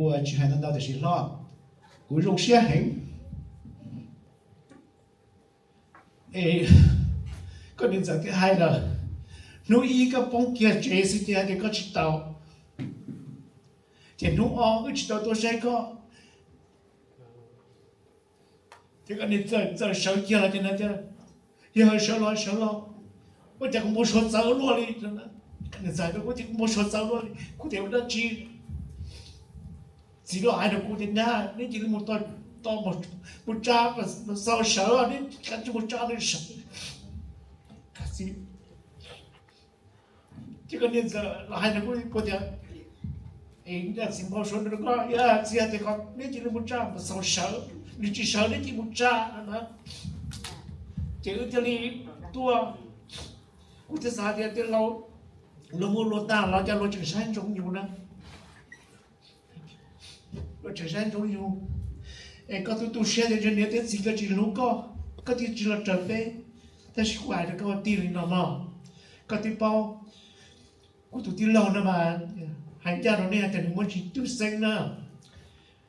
Kuv tsis hais ntau ntau tiam sis hlob, kuv zoo siab heev. Koj niam ntxawm twb hais lawm, hnub ib koj poob kiag tsev xwb ces hais tias koj tsis tau, ces hnub ob wb tsis tau tuaj saib koj. Ces koj niam ntxawm txawm sawv kiag los ces hais tias, yog sawv los sawv los, ua cas kuv npau suav txawv luaj li. Niam ntxawm, ua cas kuv npau suav txawv luaj li, kuv tias ua dab tsi, txiv los hais rau kuv tias nyab, neb cia li mus, mus tsa, mus xaus sawv, neb cia li mus tsa sawv. Ces koj niam ntxawm los hais rau kuv tias, txiv npau suav rau koj, txiv hais tias kom neb cia li mus tsa mus xaus sawv, nws tsis sawv neb cia li mus tsa no na. Ces wb thiaj li tuaj, kuv thiaj xav tias tej laus, luag muaj luag tag los cas luag tseem saib ntsoov yus na. Luag tseem saib ntsoov yus, es koj twb tu siab tias niam thiab txiv nkawd tsis hlub koj, koj thiaj tsis los raws peb. Tab sis kuv hais rau koj ua tij li no mog, koj twb paub, kuv tus tij laug no mas, hais ncaj rau nej hais tias nws muaj tsis tub xeeb na.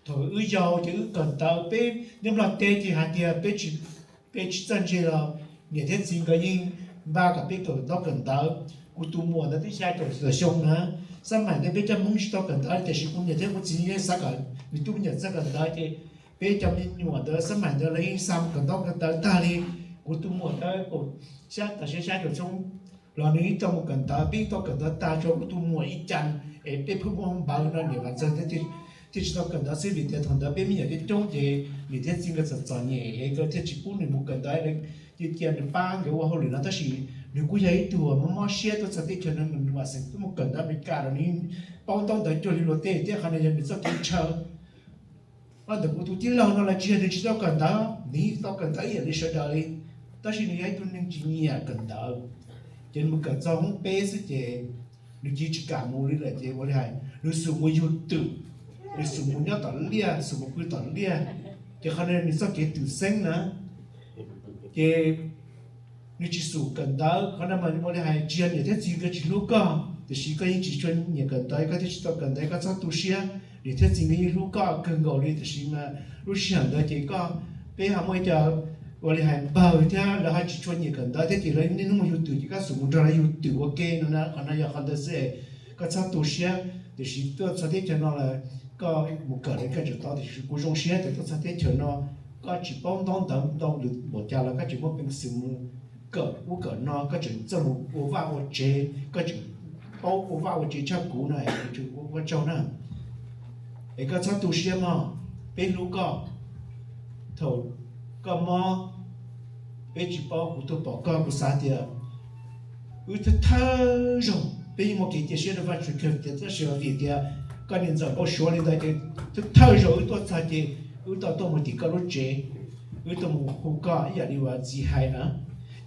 Thaum wb yau ces wb kawm ntawv, peb nyob Nplog teb ces hais tias peb tsis txawj ntse los niam thiab txiv nkawd yeej npaj kom peb kawm ntaub kawm ntawv. Kuv tus muam ntawd twb xya caum tawm xyoo na, xab maim ntawd peb cov Hmoob tsis tau kawm ntawv tiam sis kuv niam thiab kuv txiv yeej xav kom nws tub me nyuam txawj kawm ntawv ces peb cov me nyuam ntawd xab maim ntawd lawv yeej xa mus kawm ntaub kawm ntawv tag li. Kuv tus muam ntawd kaum xya, tam sim xya caum xyoo los nws yeej tau mus kawm ntawv, peb yeej tau kawm ntawv tag rau kuv tus muam ib cas, es peb pheej muaj npawv no niam Vam Txawg thiaj tsis tau kawm ntawv xwb vim tias thaum ntawd peb me nyuam coob coob ces niam thiab txiv nkawd txom txom nyem es nkawd thiaj tsis pub nws mus kawm ntawv, cia cia nws pab nkawd ua hauj lwm no tab sis nws kuj yog ib tug mob mob siab tuaj txog teb chaws no, nws mam xeem tuaj mus kawm ntawv Amelikas los nws paub ntaub ntawv cuag li luag tej thiab qhov no yog nws txoj kev ntshaw. Ntawm kuv tus tij laug no los tsis yog nws tsis tau kawm ntawv, nws yeej tau kawm ntawv ib yam li sawv daws li, tab sis nws yog ib tug neeg tsis nyiam kawm ntawv. Ces nws mus kawm txog hoob peb xwb ces nws cia tsis kam mus li lawm ces ua li hais nws xub mus yug twm, nws xub mus nyob tom liaj, xub mus pw tom liaj, ces qhov no nws txoj kev twm xeeb na. Ces nws tsis xub kawm ntawv, qhov no mas ua li hais tsis yog niam thiab txiv nkawd tsis hlub koj, tiam sis koj yeej tsis tshua nyiam kawm ntawv koj thiaj tsis tau kawm ntawv, koj txhob tu siab. Niam thiab txiv nkawd yeej hlub koj kawg nkaus li tiam sis mas lub sij hawm ntawd ces koj, peb ho muaj ib co ua li hais npawg thiab lawv ho tsis tshua nyiam kawm ntawv thiab ces lawv niaj hnub mus yug twm ces koj xub mus nrog lawv yug twm ua ke no na. Qhov no yog qhov ntawd xwb, koj txhob tu siab. Tiam sis tuaj txog teb chaws no lawm, koj mus kawm lawv kawm tsis tau tiam sis kuv zoo siab tias tuaj txog teb chaws no koj tsis paub ntaub ntawv ntau lwm npaum cas los koj tseem muaj peev xwm mus kawm ub kawm no, koj tseem txawj mus ua vaj ua tsev, koj tseem paub ua vaj ua tsev tshaj kuv no, kuv tseem ua ua tsaug na. Es koj txhob tu siab mog, peb hlub koj. Thaum koj mob, peb tsis paub, kuv tuaj pom koj kuv xav tias wb thawj thawj zaug peb yeej muaj kev cia siab rau Vajtswv kawg tias tab sis vim tias koj niam ntxawm npau suav li ntawd ces thawj thawj zaug wb tuaj txog ces wb tau tuaj mus tim koj lub tsev, wb tuaj mus hu koj ib yam li uas txiv hais na,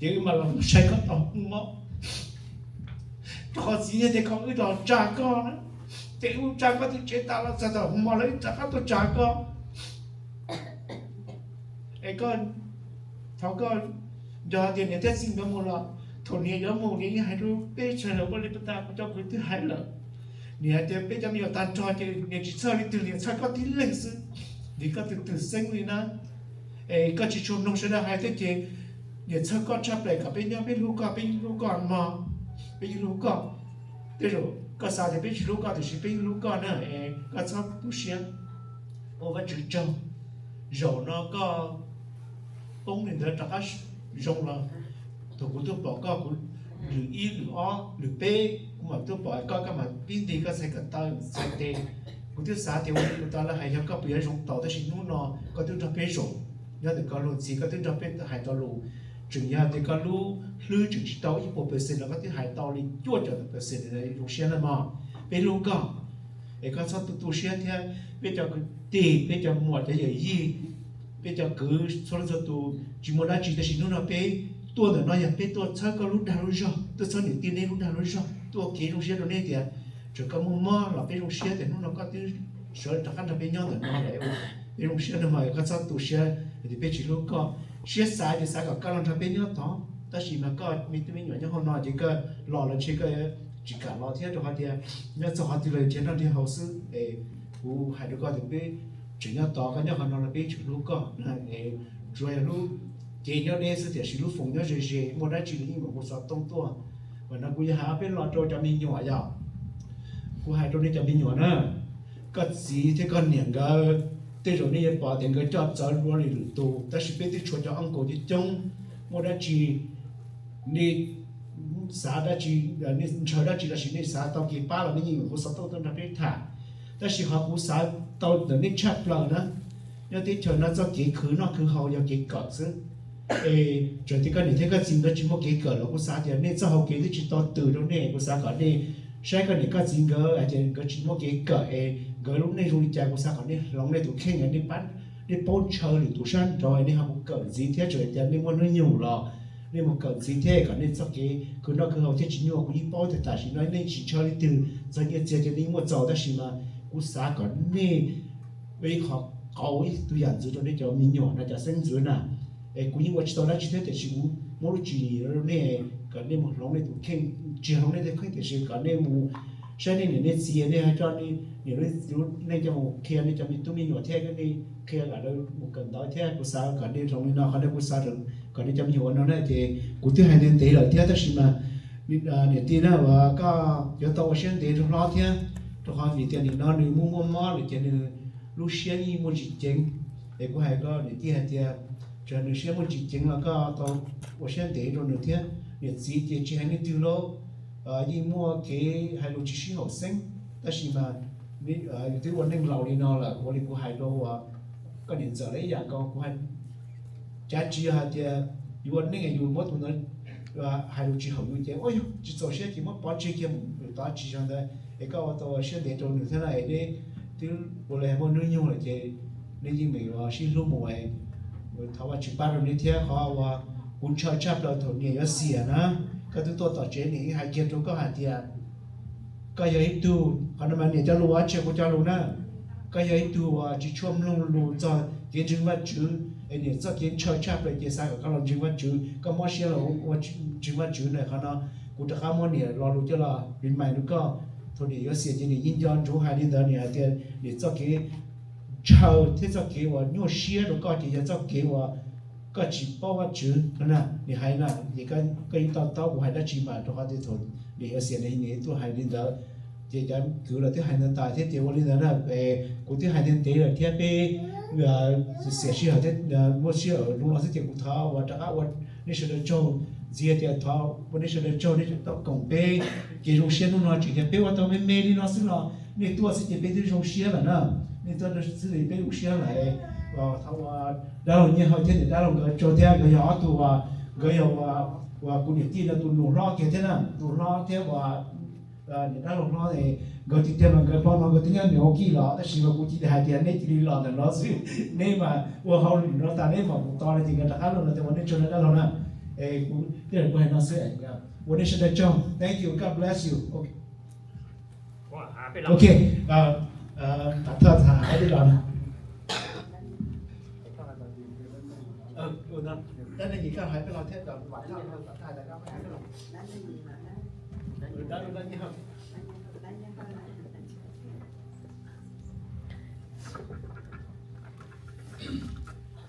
ces wb mam los saib koj tau mob. Rau qhov txiv tias kom wb los tsa koj na, ces wb tsa koj tim tsev tas los txog thaum hmo lawv rov qab tuaj tsa koj. Es koj, thaum koj nco tias niam thiab txiv nkawd mus los, thaum niam yuav mus niam yeej hais rau peb sawv daws ua li puag ta kuv cov kwv tij hais lawm. Niam hais tias peb cov me nyuam tag nrho ces niam tsis txhawj leej twg, niam txhawj koj tib leeg xwb, vim koj tus twm xeeb li na. Es koj tsis tshua mloog sawv daws hais thiab ces niam txhawj koj tshaj plaws kom peb nyob peb hlub koj, peb yeej hlub koj mog, peb yeej hlub koj. Tej zaum koj xav tias peb tsis hlub koj tiam sis peb yeej hlub koj na, es koj txhob tu siab, ua Vajtswv tsaug. Zaum no koj poob li ntawd rov qab zoo los, thaum kuv tuaj pom koj kuv lwm ib lwm ob lwm peb kuv mam tuaj pom koj, koj mam pib nti koj txhais ko taw txhais tes. Kuv twb xav tias ua li puag ta lawv hais yog koj puas yuav zoo tau, tab sis hnub no koj twb nrog peb zaum, nyob ntawm koj luag ntxhi koj twb nrog peb hais tau lus. Tseem yog tias koj lub hlwb tseem tsis tau ib puas percent los koj twb hais tau li cuaj caum tawm percent, zoo siab na mog. Peb hlub koj, es koj txhob tu tu siab thiab. Peb cov kwv tij, peb cov muam cov yawm yij, peb cov kwv txhua leej txhua tus tsis muaj dab tsi tab sis hnub no peb tuaj ntawm no yog peb tuaj txhawb koj lub dag lub zog, tuaj txhawb niam tij neb lub dag lub zog, tuaj ua kev zoo siab rau neb tias txawm koj muaj mob los peb zoo siab tias hnub no koj twb sawv rov qab nrog peb nyob ntawm no lawm. Peb zoo siab no mas koj txhob tu siab tias peb tsis hlub koj. Siab xav ces xav kom koj los nrog peb nyob tod, tab sis mas koj me tub me nyuam nyob hauv no ces koj los los ntshe koj tsis kam los thiab rau qhov tias nyob txog qhov twg los nrhiav noj nrhiav haus xwb es Kuv hais rau koj tias peb tseem nyob tos koj nyob qhov no los peb tseem hlub koj, tsuas yog lub cev nyob deb xwb tiam sis lub foos nyob ze ze, muaj dab tsi los yeej mam hu xov tooj tuaj. Mas no kuv yuav hais ob peb lo rau cov me nyuam yom. Kuv hais rau nej cov me nyuam na, koj txiv thiab koj niam nkawd, tej zaum nej yuav pom tias nkawd coj txawv dua li lwm tus, tab sis peb twb tshuav cov uncle coob coob, muaj dab tsi nej xav dab tsi, nej ntshaw dab tsi los sis nej xav tau kev pab los nej yeej hu xov tooj tuaj nrog peb tham. Tab sis qhov kuv xav tau ntawm nej tshaj plaws na, nyob teb chaws no txoj kev khwv noj khwv haus yog kev kawm xwb. Es txawm tias koj niam thiab koj txiv nkawd tsis muaj kev kawm los kuv xav tias nej txoj hau kev twb tsis tau tws rau nej, kuv xav kom nej saib koj niam koj txiv nkawd hais tias nkawd tsis muaj kev kawm es nkawd lub neej zoo li cas, kuv xav kom nej hloov nej tus kheej, nej pab, nej paub ntshaw lwm tus sab nraud, nej ho mus kawm ntxiv thiab. Txawm tias nej muaj hnub nyoog los nej mus kawm ntxiv thiab kom nej txoj kev khwv noj khwv haus thiaj tsis nyuaj. Kuv yeej paub tias tam sim no nej tsis ntshaw leej twg, txog nyiaj txiag ces nej muaj txaus, tab sis mas kuv xav kom nej ua ib qho qauv ib tug yam ntxwv rau nej cov me nyuam no, cov xeeb ntxwv na. Es kuv yeej ua tsis tau dab tsi thiab tiam sis kuv muab lub tswv yim rau nej kom nej mus hloov nej tus kheej, tsis hloov nej tus kheej tiam sis kom nej mus saib nej niam nej txiv, nej ho coj nej niam nej txiv lub neej coj mus qhia nej cov me tub me nyuam thiab, nej qhia kom lawv mus kawm ntawv thiab. Kuv xav kom nej hloov li no, qhov no kuv xav kom nej cov me nyuam ua no na. Ces kuv twb hais ntev ntev lawm thiab tab sis mas niam tij na, uas koj yuav tau ua siab ntev rau hlob thiab, rau qhov vim tias nim no nws muaj muaj mob lawm ces nws lub siab yeej muaj tsis ceev. Es kuv hais koj niam tij hais tias txawm nws siab muaj tsis ceev los koj tau ua siab ntev rau nws thiab. Niam txiv ces tsis hais leej twg los yeej muaj kev hais lus tsis sib haum xeeb, tab sis mas yus twb ua neej laus li no lawm, ua li kuv hais rau uas koj niam ntxawm lawv ib yam nkaus, kuv hais cav tsis yog hais tias yus ua neej yus muab tus ntawd hais lus tsis haum yus ces ua yog tsis txaus siab ces muab pov tseg kiag mus lwm tod, tsis yog ntawd. Es koj ua tau siab ntev rau nws thiab na, es neb twb ua li muaj hnub nyoog lawm ces neb yeej meem sib hlub mus. Thov Vajtswv pab rau neb thiab. Qhov uas kuv ntshaw tshaj plaws thaum niam yuav xiam na, koj twb tuaj tom tsev niam yeej hais kiag rau koj hais tias koj yog ib tug, qhov no mas niam cov lus ua tsis yog kuv cov lus na, koj yog ib tug uas tsis tshua mloog lus txog kev ntseeg Vajtswv, es niam txoj kev ntshaw tshaj plaws ces xav kom koj los ntseeg Vajtswv, koj mob siab los ua ntseeg Vajtswv na. Qhov no kuv rov qab muab niam lo lus coj los remind rau koj. Thaum niam yuav xiam ces niam yeej nco ntsoov hais li ntawd, niam hais tias niam txoj kev ntshaw thiab txoj kev uas nyuaj siab rau koj ces yog txoj kev uas koj tsis paub Vajtswv no na. Niam hais na, ces koj yeej to taub kuv hais dab tsi mas, rau qhov tias thaum niam yuav xiam niam tuaj hais li ntawd, ces cov kwv los twb hais ntawd tas thiab. Ces ua li ntawd na, kuv twb hais ntev ntev lawm thiab, peb xiam sij hawm thiab, muaj sij hawm zoo no xwb ces kuv thov uas rov qab ua nej sawv daws tsaug, ntxiv tias thov ua nej sawv daws tsaug nej tseem tau koom peb kev zoo siab hnub no, tseem tias peb ua tau me me li no xwb los nej tuaj xwb ces peb twb zoo siab lawm na. Nej tuaj xwb ces peb zoo siab lawm. Thov ua dab laug Nyiaj Hawj thiab niam dab laug nkawd tsaug thiab, nkawd yog ob tug uas, nkawd yog uas kuv niam tij no tus nus hlob kiag thiab na, tus hlob thiab uas niam dab laug hlob, nkawd tiag tiag mas nkawd hmo no nkawd twb nyob Milwaukee los, tab sis mas kuv cia li hais tias neb cia li los ntawm no xwb, neb mas ua hauj lwm no tas neb mam mus tos no ces nkawd rov qab los no ces ua nej tsaug dab laug na. Kuv tej zaum kuv hais no xwb, ua nej sawv daws tsaug, thank you, God bless you. Ok, Vam Thoj hais peb los no.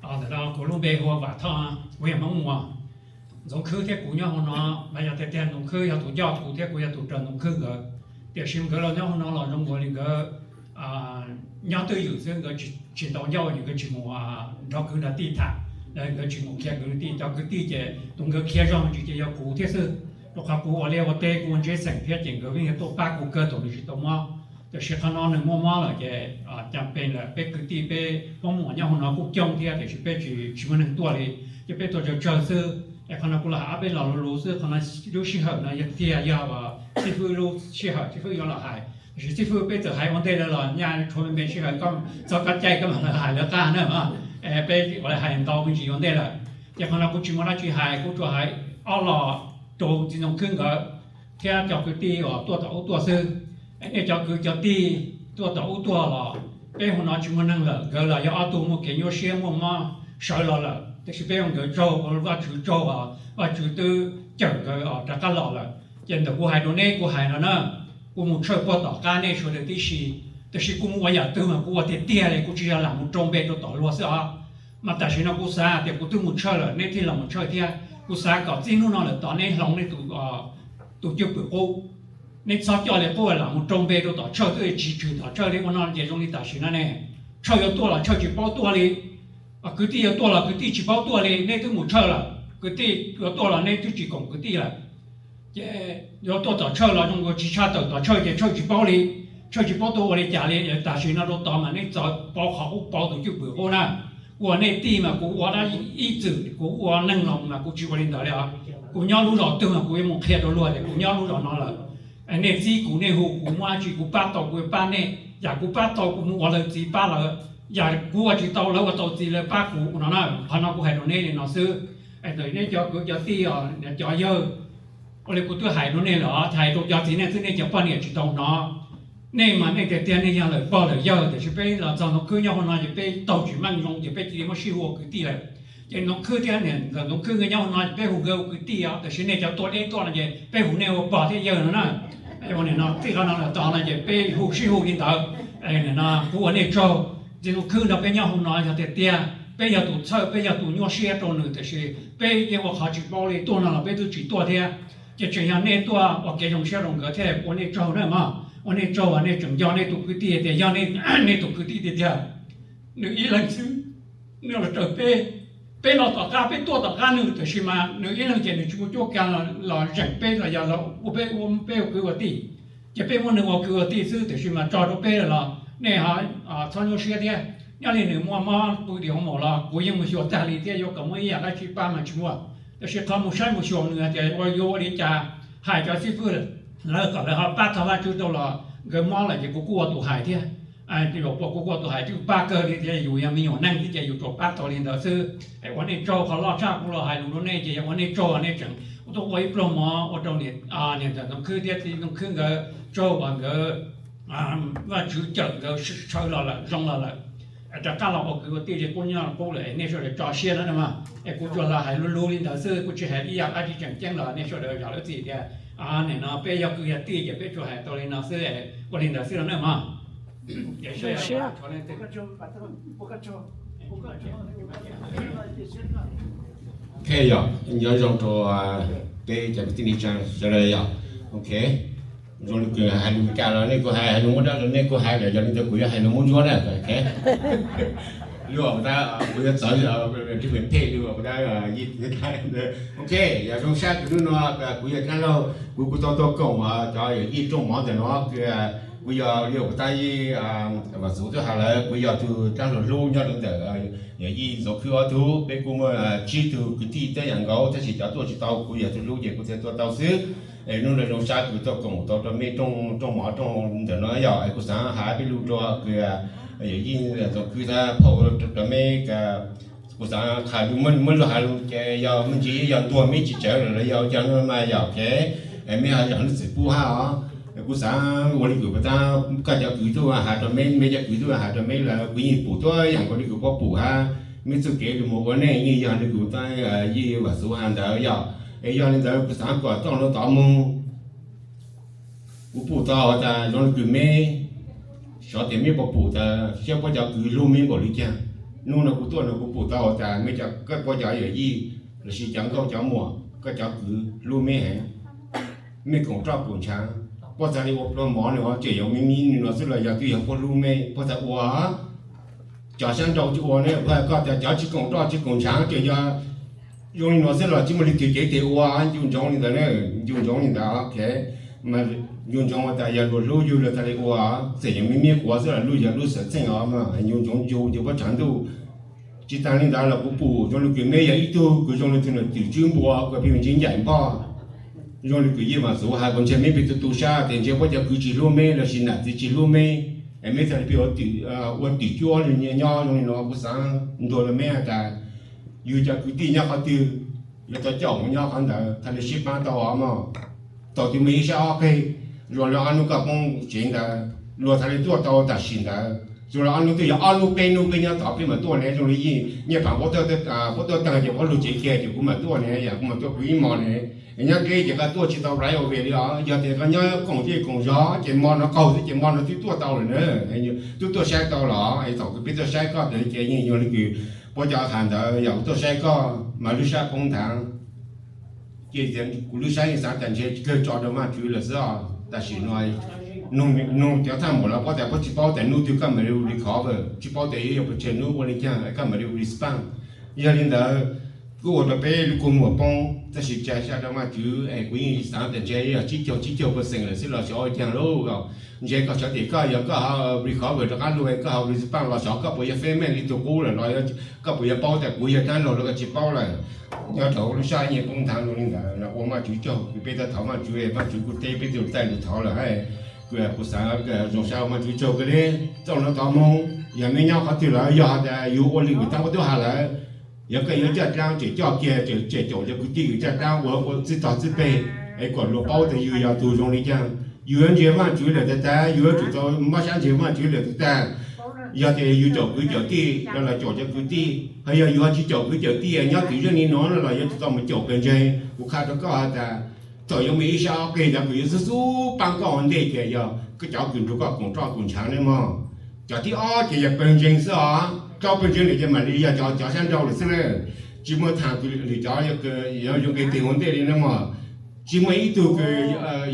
Ntawm no kuv lub npe hu ua Vam Thoj, kuv yog Hmoob Muas. Ntxoov Khwb thiab kuv nyob hauv no, mas yog tiag tiag Ntxoov Khwb yog tus coj kuv thiab kuv yog tus raws Ntxoov Khwb nkawd. Tiam sis nkawd los nyob hauv no los zoo nkaus li nkawd nyob twj ywm xwb, nkawd tsis tau ncauj, nkawd tsis mus nrog kwv nrog tij tham, nkawd tsis mus qhia kwv tij. Cov kwv tij ces tus nkawd qhia zog ntsis ces yog kuv thiab xwb, rau qhov kuv ua liaj ua teb kuv ua ntsej xeem thiab ces nkawd yeej yuav tuaj pab kuv kawg thaum nws tsis tau mob. Tiam sis qhov no nws muaj mob lawm ces cas pes lawm, peb kwv tij peb Hmoob Muas nyob hauv no kuj coob thiab tiam sis peb tsis muaj neeg tuaj li, ces peb tuaj tsawg tsawg xwb. Es qhov no kuv los hais ob peb lo lus lus xwb, qhov no lub sij hawm no yog tiag yog xib fwb lub sij hawm xib fwb yuav los hais, tiam sis xib fwb peb txawm hais ua ntej lawm los nyaj tshuav me me sij hawm, txog koj caij koj mam los hais lawv qab na. Peb ua hais ntau me ntsis ua ntej lawm, ces qhov no kuv tsis muaj dab tsi hais, kuv tsuas hais ob lo rau txiv Ntxoov Khwb nkawd thiab cov kwv tij uas tuaj tom ub tuaj xwb. Nej cov kwv cov tij tuaj tom ub tuaj los peb hauv no tsis muaj neeg lawm, nkawd los yog ob tug muaj kev nyuaj siab muaj mob sawv los lawm, tiam sis peb ua nkawd tsaug, ua Vajtswv tsaug, Vajtswv twb cawm nkawd rov qab los lawm. Ces ntawm kuv hais rau neb kuv hais no na, kuv mus tshawj puag tom qab nej sawv daws tib si, Tab sis kuv mus ua yam twg mas kuv ua tiag tiag li, kuv tsis yog lam mus rau npe rau tom luag xwb os. Mas tam sim no kuv xav tias kuv twb mus tshawj lawm, neb thiaj los mus tshawj thiab. Kuv xav kom txij hnub no lawm tod neb hloov neb tus, tus cwj pwm qub. Neb txhob coj li qub lam mus rau npe rau tom tshawj twb tsis tshwm tom tshawj li ua no ces zoo li tam sim no ne. Tshawj yuav tuaj los tshawj tsis paub tuaj li, kwv tij yuav tuaj los kwv tij tsis paub tuaj li, neb twb mus tshawj lawm, kwv tij yuav tuaj los neb twb tsis koom kwv tij lawm. Ces yuav tuaj tom tshawj los zoo tsis tshaj tawm tom tshawj ces tshawj tsis paub li, tshawj tsis paub tuaj ua li cas li. Tam sim no rau tod mas nej txawm pauv qhov qub pauv tus cwj pwm qub na. Kuv ua nej tij mas kuv ua dab ib txwm, kuv ua neeg los mas kuv tsis ua li ntawd li os. Kuv nyob lub zos twg mas kuv yuav mus qhia rau luag tias kuv nyob lub zos no lawm. Nej txib kuv, nej hu kuv, muaj dab tsi kuv pab tau kuv pab nej, yam kuv pab tau kuv mus ua lawv txiv pab lawv, yam kuv ua tsis tau lawv ua tau txiv lawv pab kuv no na. Qhov no kuv hais rau neb li no xwb. Neb cov kwv cov tij, cov yawg, ua li kuv twb hais rau nej lawm, hais rau cov txiv neej xwb nej cov poj niam tsis tau hnov. Nej mas nej tiag tiag nej yog lawm pog lawm yawg, tiam sis peb los txog Ntxoov Khwb nyob hauv no ces peb taug tsis meej zoo ces peb cia li muab sib hu ua kwv tij lawm. Ces Ntxoov Khwb thiab niam Ntxawm Ntxoov Khwb nkawd nyob hauv no ces peb hu nkawd ua kwv tij os, tiam sis nej cov tuaj deb tuaj no ces peb hu nej ua pog thiab yawg no na. Ua nim no txij qhov no lawm tod no ces peb hu sib hu li ntawd. Nim no kuv ua nej tsaug, txiv Ntxoov Khwb nrog peb nyob hauv no yog tiag tiag peb yog tus txhawj peb yog tus nyuaj siab rau nws, tiam sis peb yeej ua qhov tsis paub li, tuaj no los peb twb tsis tuaj thiab. Ces tseem yog nej tuaj ua kev zoo siab rau nkawd thiab, ua nej tsaug na mog. Ua nej tsaug uas nej tseem nco nej tus kwv tij tias yog nej tus kwv tij tiag tiag. Nws ib leeg xwb, nws los raws peb, peb los tom qab peb tuaj tom qab nws, tiam sis mas nws ib leeg ces nws tsis muaj cuab kav los zeem peb los yog los ua peb ua peb ua kwv ua tij. Ces peb muab nws ua kwv ua tij xwb, tiam sis mas tso rau peb los nej txhob nyuaj siab thiab. Nyob li nws muaj mob pw tim hauv maum los kuv yeej mus xyuas tag li thiab, yuav kom muaj ib yam dab tsi pab mas tsis muaj. Tiam sis qhov mus saib mus xyuas nws hais tias ua yuav ua li cas, hais cov xib fwb lawv kom lawv ho pab thov Vajtswv rau los nkawd mob lawm ces kuv kuj ua tus hais thiab. Kuv kuj ua tus hais twb pab kawg li thiab, yus yog me nyuam neeg thiab ces yus tsuas pab tau li ntawd xwb. Es ua nej tsaug, qhov loj tshaj kuv los hais lus rau nej ces yog ua nej tsaug, nej tseem tuaj ua ib pluag mov ua rau niam Ntxawm Ntxoov Khwb thiab txiv Ntxoov Khwb nkawd tsaug uas nkawd Vajtswv cawm nkawd sawv los lawm, zoo los lawm. Rov qab los ua kwv ua tij li qub nyob qub lawm, nej sawv daws tso siab na mog. Es kuv tsuas los hais luv luv li ntawd xwb, kuv tsis hais ib yam dab tsi tseem ceeb los nej sawv daws zam lub txim tias nim no peb yog kwv yog tij ces peb tsuas hais tau li no xwb, ua li ntawd xwb los na mog. Yog, nyob zoo rau peb cov kwv tij neej tsa sawv daws yom. Ok, zoo li kws hais lus Meskas los nej kuj hais, hais lus Hmoob Dawb los nej kuj hais, yog li ntawd kuv yuav hais lus Hmoob Ntsuab na. Lub tab kuv yuav txawv phem phem li tab. Ok, yog zoo sab kws hnub no kuv yog Dab Laug, kuv kuj tau tuaj koom cov yawm yij rooj mov ntawm no, kuv yog li tab Vam Xuv twb hais lawm, kuv yog tus dab laug hlub nyob rau ntawm yawm yij Ntxoov Khwb ob tug, peb kuj muaj tsib tug kwv tij tej yam nkaus, tab sis cov tuaj tsis tau, kuv yog tus hlub ces kuv thiaj tuaj tau xwb. Es hnub no zoo sab kws tuaj koom tau rau meb rooj mov rooj ntawm no yog es kuv xav hais peb lug rau kws yawm yij Ntxoov Khwb tab phauj rau meb, kuv xav hais lug muab lug hais lug ces yog me ntsis yog ntuag meb tsis tsawv lawm los yog ua cas no mas yog ok, meb ho yog lub txim pub hab os. Kuv xav ua li kws puas tab koj cov kwv tuaj hais rau meb, meb cov kwv tuaj hais rau meb lawm, kuv yeej pum tuab yam nkaus li kws puab pum hab. Meb txuj kev lug moog ua neej yeej yog li kws tab yij Vam Xuv hais ntawd yog. Es yog li ntawd kuv xav kom txoj lug tod moog. Kuv pum tau has tas zoo li kws meb, xyov tias meb puas pum tas saib puab cov kwv hlub meb npaum li cas. Hnub no kuv tuaj no kuv pum tau has tas meb cov, koj puab cov yawm yij lossis cov nkauj cov muam, koj cov kwv hlub meb heev. Mej koom roj koom ntshaav, puab txhaj le ua pluag mov no tseem yuav me me no xwb los yog twb yog puab hlub mej puab txhaj ua. Cov sab nraud tsis ua ne, puab has koj tas cov tsis koom roj tsis koom ntshaav tseem yog zoo li no xwb los tsis muaj leej twg cev tes ua. Ncu ntsoov li ntawd, ncu ntsoov li ntawd, ok. Ncu ntsoov tas yog luag hlub yug luag txhaj le ua, txawm yog me me quav xwb los lub yog lub xwm txheej os, ncu ntsoov ncu ces puab tshav ntuj. Tsis tas li ntawd los kuv pum zoo li kws meb yog ib tug kws zoo li tus nom twm tswb npua kws pheej ntsib ncaim npoj. Zoo li kws yij Vam Xuv has kuv ntshai meb pheej tu tu sab tias ntshai puab cov kwv tsis hlub meb lossis nam txiv tsis hlub meb, es meb txhaj le pheej ua twm cuab li nyob zoo li no. Kuv xav ntuas rau meb has tas yug cov kwv tij nyob qhov twg, yuav tau caum nyob qhov ntawd txhaj le sib pab tau os mog. Tau twb muaj ib sab ob qeg, zoo li ob hnub koj poob tsev ntawd luag txhaj le tuaj tau tam sim ntawd. Zoo li ob hnub twb yog ob hnub peb hnub peb nyob tod peb mam tuaj ne. Zoo li yij Nyiaj Phav puab tuaj tag ces puab lug tsev kiag ces kuv mam tuaj ne, yog kuv mam tuaj kuv ib hmos ne. Nyob deb ces koj tuaj tsis tau right away li os. Yog tias koj nyob koom zej koom zos ces mo no qaug xwb ces mo no twb tuaj tau lawm na, twb tuaj saib tau los. Thaum kws peb tuaj saib koj ntawd ces yeej yog li kws puab cov has ntawd yog tuaj saib koj mas lub sab poob nthav. Ces kuv lub sab yeej xav tas ntshe kawg tso rau Vaajtswv lawm xwb os. Tam sim no nug cov thaj maum los puab tas puab tsis paub tas nub twg koj mam li recover, tsis paub tas yuav yog pes tsawg nub ua li caag koj mam li respond. Yog li ntawd kuj ua rau peb lub kua muag poob, tab sis tsa sab rau Vaajtswv es kuv yeej xav tas ntshe yog tsib caug tsib caug percent lawm xwb los xyov ua caag lauj. Ntshe koj xyov tias koj yog koj ho recover rov qab lug, koj ho respond los xyov koj puas yog family tug qub lawm los koj puas yog paub tas kuv yog dab laug los koj tsis paub lawm. Nyob rau lub sab yeej poob nthav zoo li ntawd los ua Vaajtswv tsaug, peb tau thov Vaajtswv, Vaajtswv kuj teb peb tug taij lug thov lawm. Kuv xav zoo sab ua Vaajtswv tsaug kawg li. Txoj hauv no tod moog, yog mej nyob qhov twg lawm yog has tas yug ua li kws taab puab tub has lawm, yog koj yuav caj dlaab ces coj kiag, ces caum cov kwv tij kws caj dlaab ua ua txij tog txij peg es kom luag paub tas yug yog tug zoo li caag. Yug yuav ntseeg Vaajtswv lawm tag tag, yug yuav tsum tau mob sab ntseeg Vaajtswv lawm tag tag. Yog tias yug caum kwv caum tij los caum cov kwv tij, ho yog yug ho tsis caum kwv caum tij nyob twm zeej li no no los yuav tsum tau mus caum pawg ntseeg. Kuv qha rau koj has tas thaum yuav muaj ib sab ob qig ntawd kws yuav xub xub paab koj ua ntej ces yog koj cov kws nrug koj koom roj koom ntshaav ne mog. Cov thib ob ces yog pawg ntseeg xwb os, rau pawg ntseeg lawm ces mam li yog cov cov sab nraud lawm xwb na. Tsis muaj thaam kws lwm cov yuav zoo nqe tes ua ntej li na mog. Tsis muaj ib tug kws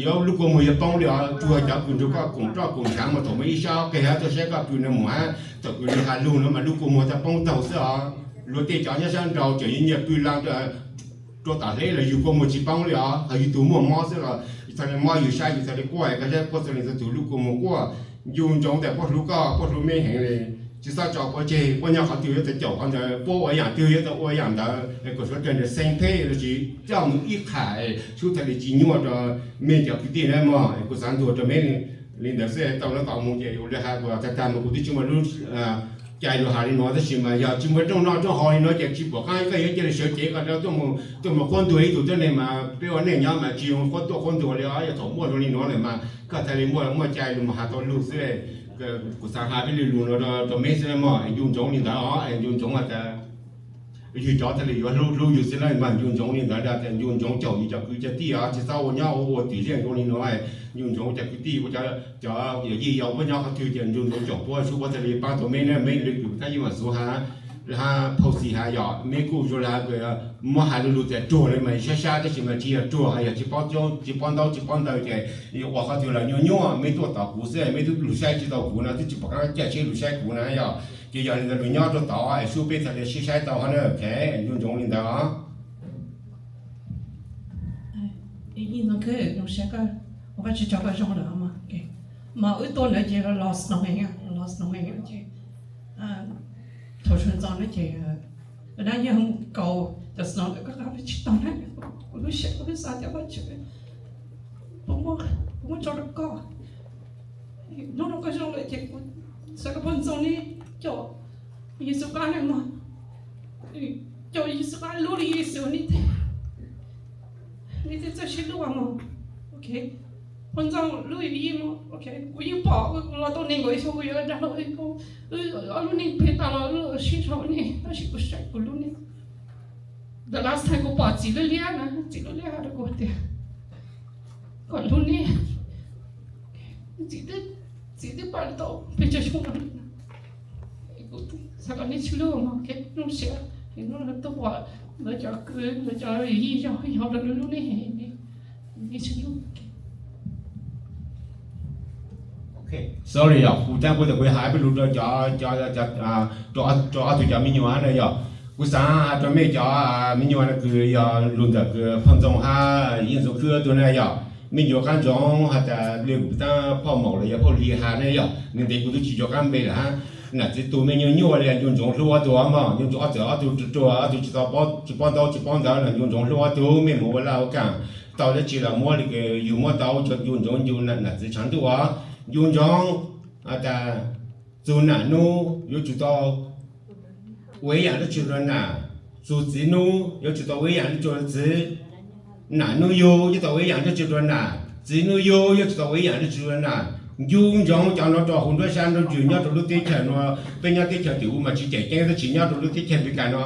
yuav lub kua muag yuav poob li os, tsuas cov kws nrug koj koom roj koom ntshaav mas thaum muaj ib sab ob qig hab tuaj saib koj kws no mus hab thaum kws lug has lug no mas lub kua muag tau poob taug xwb os. Luag tej cov nyob sab nraud tseem yuav nyiag pw laa rua tom hleb los yug kua muag tsis poob li os, ho yug tug muaj mob xwb los yug txhaj li mob yug sab yug txhaj li quaj, koj saib puab txhaj li txhua tug lub kua muag quaj. Ncu ntsoov tas puab hlub koj, puab hlub mej heev li. Tsis txhob tso puab tseg, puab nyob qhov twg yuav tau caum qhov ntawd, puab ua yaam twg yuav tau ua yaam ntawd, kom suav dlawg ntawd xeeb phem los sis coj mus ib qham es sub txhaj li tsis nyuaj rau mej cov kwv tij na mog. Kuv xav ntuas rau mej li ntawd xwb, tau no tom mus ces ua li has kuv tag tag mas kuv twb tsis muaj lub cai lug has li no, tab sis mas yog tsis muaj rooj noj rooj haus li no ces tsis pom qab koj yuav cia li sawv cev koj tuaj mus qhuab ntuas ib tug tuab neeg mas peb ua neej nyob mas tsis zoo qhuab tuaj qhuab ntuas li os. Yog thaum muaj zoo li no lawm mas koj txhaj li muaj muaj cai lug mus has tau lug xwb. Kuv xav has peb li lug no rau mej xwb mog, ncu ntsoov li ntawd os, ncu ntsoov has tas yug cov txhaj li yuav hlub hlub yug xwb na, mas ncu ntsoov li ntawd, ncu ntsoov caum yug cov kwv cov tij os, tsis txhob ua nyob ua ua twm zeej zoo li no. Ncu ntsoov cov kwv tij, cov yawm yij yog puab nyob qhov twg ces ncu ntsoov caum puab, sub puab txhaj li paab tau mej na, mej li kws thab yeej mam xuv has hab phauxi has yog mej kuj zoo li has, muab has lu lug tas ruag li mas sab sab, tab sis mas tsis yog ruag, yog tsis paub ntaub tsis paub ntawv ces ua qhov twg los nyuaj nyuaj. Mej tuaj tom kuv xwb, mej twb lug saib tsis tau kuv no, twb tsis pom qab caj seb lug saib kuv na yog. Ces yog li ntawd lug nyob rau tod es sub peb txhaj li sib saib tau hab na. Ncu ntsoov li ntawd os. Ib ntxoov kawg, zoo siab koj, ua Vajtswv tso koj zoo lawm mas. Mas wb tuaj ntawd ces los snow heev, los snow heev ces thaum sawv ntxov no ces dab yeej kaus cov snow ntawd koj qab tsis tau na. Kuv lub siab kuv xav tias Vajtswv, puas muaj tso rau koj. Hnub no koj zoo lawm ces kuv xav kom puag ntxoog li caum Yexus qab na mog, caum Yexus qab lub li Yexus ni, li tej txawj sib hlub mog. Puag ntxoog lub yij mog, kuv yeej pom los tau nees nkaum xyoo kuv yuav dag hlau, wb ob lub neej pem tas los wb sib sau nej, tab sis kuv saib kuv lub neej. The last time kuv pom txiv lub liab na, txiv lub liab hais rau kuv tias kom hlub nej, txiv, txiv twb pam tau pes tsawg xyoo no. Kuv xav kom nej sib hlub mog, zoo siab hnub no tuaj pom lawv cov kwv lawv cov yij yog yog lawv lub neej, nej sib hlub. Sorry yog kuv tab kuv tas kuv has peb lug rau cov, rau ob tug cov me nyuam na yog. Kuv xav has rau mej cov me nyuam na kws yog lug ntawm kws Phoj Ntxoog hab Yeej Ntxoov Khwb ob tug na yog, mej yuav qab ntsoov has tas li kuv tab phauj maum los yog phauj Lis has na yog, ntev ntev kuv twb tsis nco qab npe lawm hab. Nam txiv tug mej nyuaj nyuaj li, ncu ntsoov hlub ob tug mog, ncu ntsoov ob txawm ob tug ruag ruag, ob tug tsis tau, tsis paub ntaub tsis paub ntawv los ncu ntsoov hlub ob tug, mej mus ua laj ua kaam tau dab tsi los muab li kws yug muab tau, ncu ntsoov ncu nam txiv tshav ntuj os. Ncu ntsoov has tas txug nam nub yuav tsum tau ua ib yaam dab tsi rua nam, txug txiv nub yuav tsum tau ua ib yaam dab tsi rua txiv, nam nub yug yuav tau ua ib yaam dab tsi rua nam, txiv nub yug yuav tsum tau ua ib yaam dab tsi rua nam. Ncu ntsoov cov no rau huv nruab sab nruab ntsws nyob rau lub teb chaws no. Peb nyob teb chaws tim ub mas tsis tseem ceeb, tab sis nyob rau lub teb chaws Amelikas no